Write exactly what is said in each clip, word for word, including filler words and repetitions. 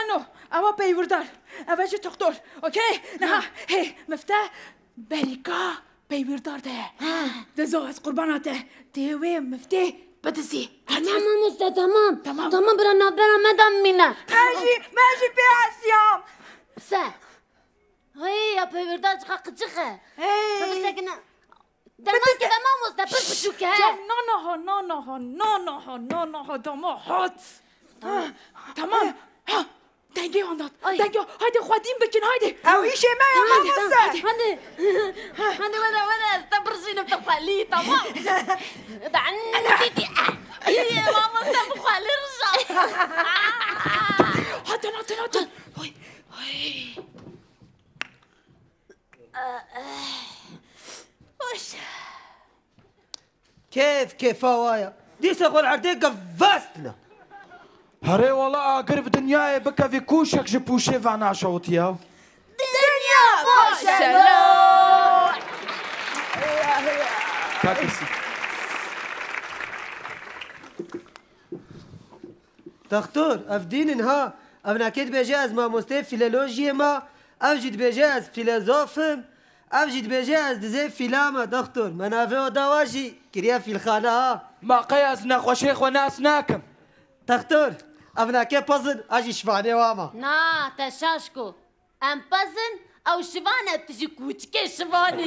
No, ewa peywîrdar. Ev e jî doktor. Okey? Niha, hê, mifte berîka peywîrdar de ye. Dizo, ez qurbana te. Tê wê miftê bidizî. Tamam mamoste, tamam. Tamam. Tamam, bira navbera me de mîne. Me jî, me jî pê hesiyam. Se. Hey, ya peywîrdar çiqa qiçix e. Hey. Bibistekine. Derman ki ve mamoste pir piçûk e. Ya, no, no, ho, no, no, ho, no, no, ho, no, no, ho, dama hat. Tamam. Ha, dengê andat. Ay. Dengê, haydi xwedîn bikin, haydi. Ew îşê me ya mamoste. Hadi, hadi. Hadi, wede, wede, ez te birjînim te xwelî, tamam. Da, didi, ah. Ay, mamoste bi xwelî rija. Hatin, hatin, hatin. Oy, oy. Hoş. Kêf kêfa wa ya. Dîsa xwe li erdê gevastine. Herê wala agir bi dinyayê bikevî kûşek ji pûşê venaşewitiya. Dinya baş e lo. Kakirsî. Doktor, ev dîn in ha. Ev nake dibêje ez mamosteyê fîlolojiyê me, ev jî dibêje ez fîlezof im, ev jî dibêje ez dizê fîla me. Doktor, me navê oda wa jî kiriye fîlxane ha. Ma qey ez nexweşê xwe nas nakim. Doktor, ev nake pezin, a jî şivanê wa me. Na, te şaş ku. Em pezin, ew şivan e, tu jî kûçikê şivanî.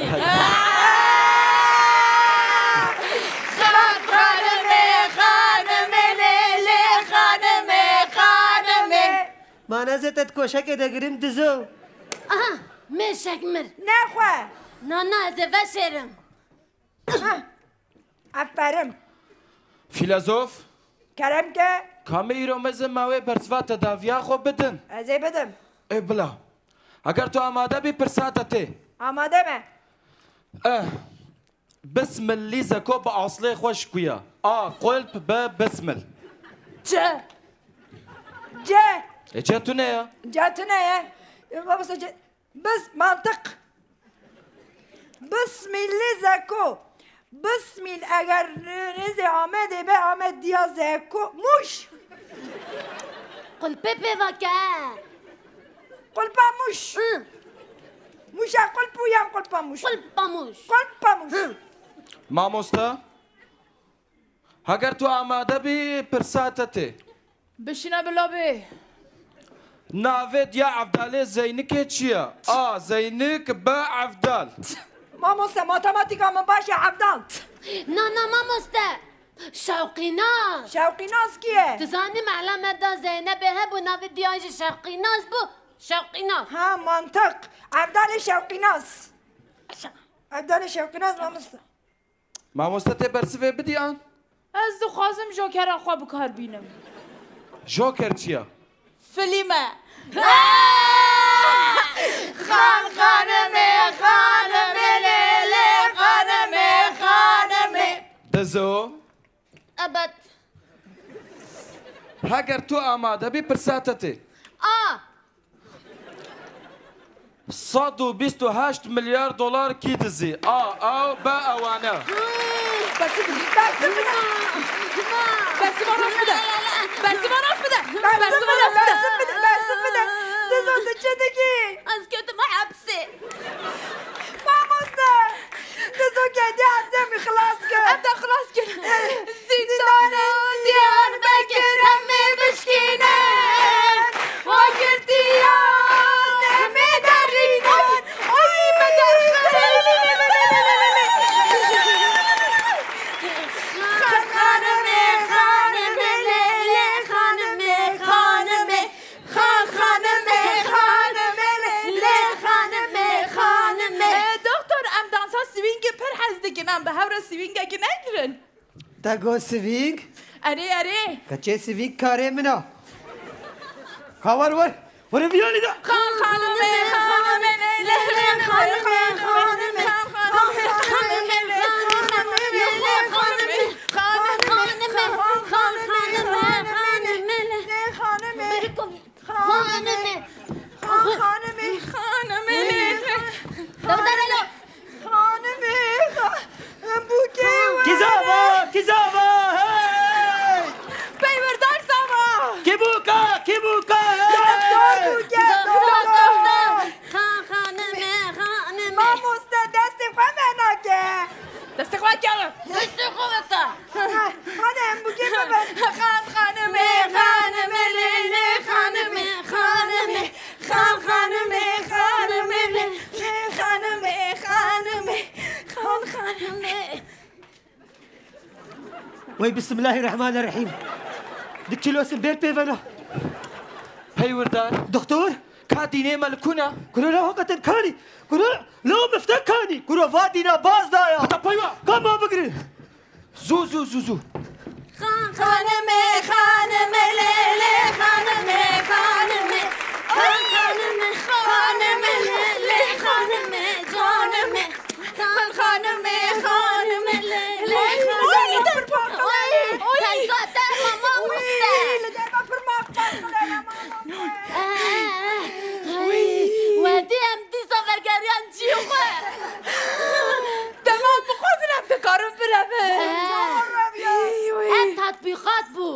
Xan xanimê, xanimê, lê, lê, xanimê, xanimê. Ma ne zê te di koşekê de girin dizo. Aha, mêşek mir. Nexwe. Na, na, ez ê veşêrim. Heh. Aferin. Fîlezof. Kerem ke. Ka me îro mezin ma wê bersiva tedaviya xwe bidin. Ez ê bidim. Ê bila. Eger tu amade bî, pirsa te tê. Amade me. Eh. Bismil lîzeko bi aslê xwe şikuya. A, qulp, B, bismil. C. C. E, C tune ya. C tune ye. E, babası C. Bis, mantık. Bismilli zeko. Bismil eger nêzê Amedê be, Amed diya zeko. Muş. Qulpê pê veke. Qulpa Muş. Hı. Muşa qulp û yan qulpa Muş. Qulpa Muş. Qulpa Muş. Hı. Mamosta, heger tu amade bî, pirsa te tê. Bişîne bila bê. Navê diya Evdalê Zeynikê çi ye? A, Zeynik, B, Evdal. Mamoste, matematîka min baş e, Evdal. Na, na, mamoste. Şewqînaz. Şewqînaz kî ye? Dizanî mehla me da Zeynebê hebû, navê diya jî Şewqînaz bû. Şewqînaz. Ha, mantiq. Evdalê Şewqînaz. Evdalê Şewqînaz, mamoste. Mamoste, tê bersivê bidî an? Ez dixwazim jokera xwe bi kar bînim. Joker çi ye? Filîm e. Xan xanimê, xanimê, lê, lê, xanimê, xanimê. Dizo. Ebet. Heger tu amade bî, pirsa te tê. A. Sed û bîst û heşt milyar dolar kî dizî? A, ew, B, ewane. Bersivine, bersivine. Bersiva rast bide. Bersiva rast bide. Bersiva rast bide. Bersivine, bersivine. Dizo, tu çi dikî? Ez ketime hepsê. Mamoste. Dizo ketiye hepsê, em ê xilas kir. Em te xilas kir. Zîndana Diyarbekir em ê bişkînin. Wa girtiyan em ê derînin. Ay, me derxist. Xanimê, xanimê, lê, lê, xanimê, xanimê. Xan xanimê, xanimê, lê, lê, xanimê, xanimê. E, doktor, em dansa swingê pir hez dikin, em bi hev re swingekî negirin? Te got swing? Erê, erê. Keçê swing karê min a. Ka wer wer. Wer viyanî de. Xan xanimê, xanimê, lê, lê, xanimê, xanimê. Xan xanimê, xanimê, lê, lê, xanimê, xanimê. Xanimê, xan xanimê, xanimê, lê, lê, xanimê. Xanimê. Xanimê. Xanimê. Xanimê. Dewdere lo. Xanimê. Bûkê were. Kî zava, kî zava, hey! Peywerdar zava. Kî bûka, kî bûka, hey! Wey, Bismillahirrahmanirrahîm. Di kîlosin bêr pê vena. Peywirdan. Doktor. Ka dînê me li kuna? Kuro la hoqeten kanî. Kuro la mifte kanî. Kuro va dîna baz daya. Heta peywa. Ka ma bigirin. Zû, zû, zû, zû. Xan, xanimê, xanimê, lê, lê, xanimê, xanimê. Xan, xanimê, xanimê, lê, lê, xanimê, canimê. Xan, xanimê, xanimê, lê, lê, xanimê. Oy, derpa, oy, oy. Teyza derma mamoste. Oy, li derma pir maf, maf, maf, maf. Ay, ay, wedî em dîsa vegeriyan cî xwe. Dema bixwazin em dikarin birevin. Ee, ev tatbîqat bû.